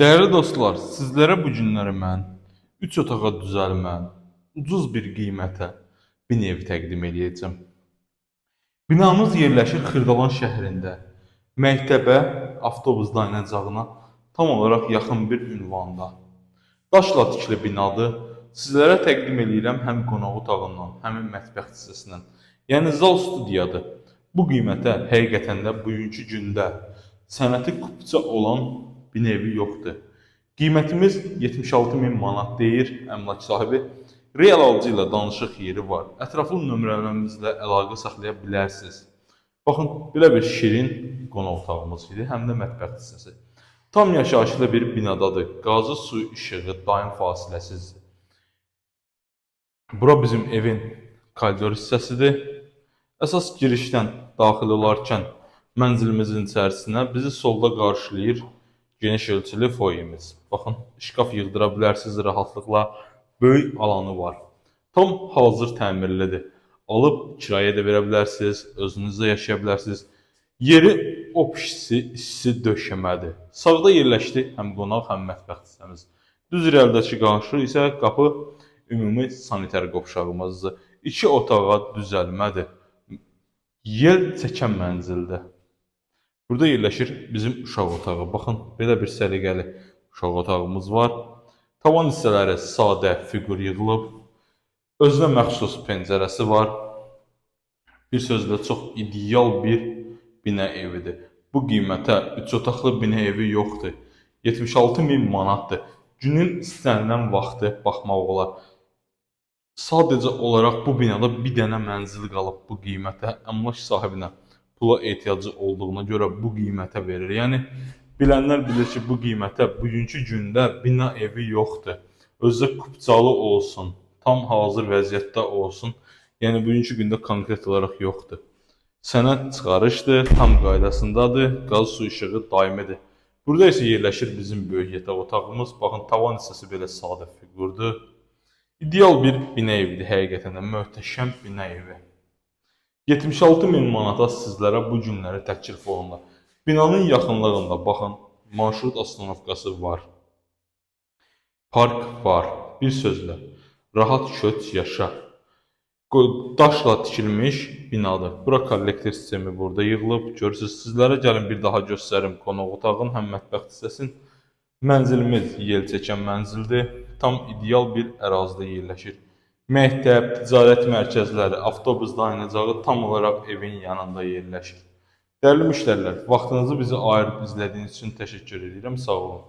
Dəyərli dostlar, sizlərə bu günləri mən 3 otağa düzəlmə, ucuz bir qiymətə bir ev təqdim eləyəcəm. Binamız yerləşir Xırdalan şəhərində. Məktəbə, avtobus dayanacağına tam olaraq yaxın bir ünvanda. Daşla tikili binadır. Sizlərə təqdim eləyirəm həm qonaq otağından, həm mətbəx hissəsindən. Yəni zal studiyadır. Bu qiymətə həqiqətən də bugünkü gündə sənəti kupça olan bir evi yoxdur. Qiymətimiz 76 min manat deyir əmlak sahibi. Real alıcı ilə danışıq yeri var. Ətraflı nömrələrimizlə əlaqə saxlaya bilərsiniz. Baxın, belə bir şirin qonaq otağımız idi, həm də mətbəx hissəsi. Tam yaşayışlı bir binadadır. Qazı, su, işığı daim fasiləsizdir. Bura bizim evin koridor hissəsidir. Əsas girişdən daxil olarkən mənzilimizin içərisinə bizi solda qarşılayır geniş ölçülü foyemiz. Baxın, şkaf yığdıra bilərsiniz rahatlıqla. Böyük alanı var. Tam hazır təmirlidir. Alıb kirayə də verə bilərsiniz, özünüz də yaşaya bilərsiniz. Yeri opşisi, isti döşəmədir. Sağda yerləşdi həm qonaq, həm mətbəx hissəmiz. Düz irəlidəki qarşı isə qapı ümumi sanitar qovşağımızdır. İki otağa düzəlmədir. Yel çəkən mənzildir. Burada yerləşir bizim uşaq otağı. Baxın, belə bir səliqəli uşaq otağımız var. Tavan hissələri sadə fiqur yığılıb. Özünə məxsus pəncərəsi var. Bir sözlə çox ideal bir bina evidir. Bu qiymətə 3 otaqlı bina evi yoxdur. 76 min manatdır. Günün istənilən vaxtı baxmaq olar. Sadəcə olaraq bu binada bir dənə mənzil qalıb bu qiymətə. Əmlak sahibinə pula ehtiyacı olduğuna görə bu qiymətə verir. Yəni bilənlər bilir ki, bu qiymətə bugünkü gündə bina evi yoxdur. Özü də kupçalı olsun, tam hazır vəziyyətdə olsun. Yəni bugünkü gündə konkret olaraq yoxdur. Sənəd çıxarışdır, tam qaydasındadır, qaz, su, işığı daimidir. Burada isə yerləşir bizim böyük yataq otağımız. Baxın, tavan hissəsi belə sadə fiqurdur. İdeal bir bina evidir həqiqətən də, möhtəşəm bina evi. 76 min manata sizlərə bu günləri təklif olunur. Binanın yaxınlığında baxın, marşrut ostanovkası var. Park var. Bir sözlə, rahat köç yaşa. Daşla tikilmiş binadır. Bura kollektor sistemi burada yığılıb. Görürsüz, sizlərə gəlin bir daha göstərim qonaq otağın, həm mətbəx hissəsini. Mənzilimiz yel çəkən mənzildir. Tam ideal bir ərazidə yerləşir. Məktəb, ticarət mərkəzləri, avtobus dayanacağı tam olaraq evin yanında yerləşir. Dəyərli müştərilər, vaxtınızı bizi ayırıb izlədiyiniz üçün təşəkkür edirəm. Sağ olun.